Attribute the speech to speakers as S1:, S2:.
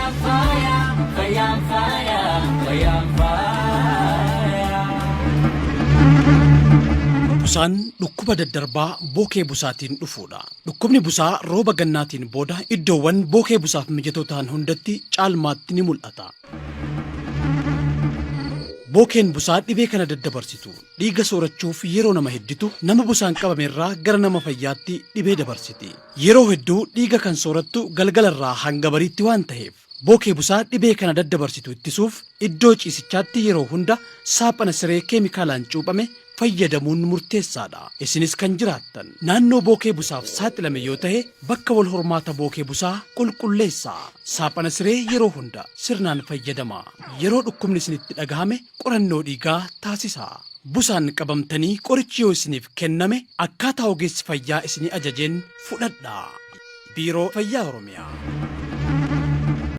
S1: Fayyaan faaya, fayyaan faaya, fayyaan faaya.
S2: Busaan dhukkuba daddarbaa bookee busaatiin dhufuudha. Dhukkubni busaa rooba gannaatiin booda iddoowwan bookee busaaf mijatoo ta'an hundatti caalmaatti ni mul'ata. Bookeen busaa dhibee kana daddabarsitu dhiiga soorachuuf yeroo nama hedditu nama busaan qabame irraa gara nama fayyaatti dhibee dabarsiti. Yeroo hedduu dhiiga kan soorattu galgalarraa hanga bariitti waan ta'eef bookee busaa dhibee kana daddabarsitu ittisuuf iddoo ciisichaatti yeroo hunda saaphana siree keemikaalaan cuuphame fayyadamuun murteessaadha. Isinis kan jiraattan naannoo bookee busaaf saaxilame yoo ta'e bakka wal hormaata bookee busaa qulqulleessaa. Saaphana siree yeroo hunda sirnaan fayyadamaa. Yeroo dhukkubni isinitti dhagahame qorannoo dhiigaa taasisaa. Busaan qabamtanii qorichi yoo isiniif kenname akkaataa ogeessi fayyaa isinii ajajeen fudhadhaa. Biiroo Fayyaa Oromiyaa.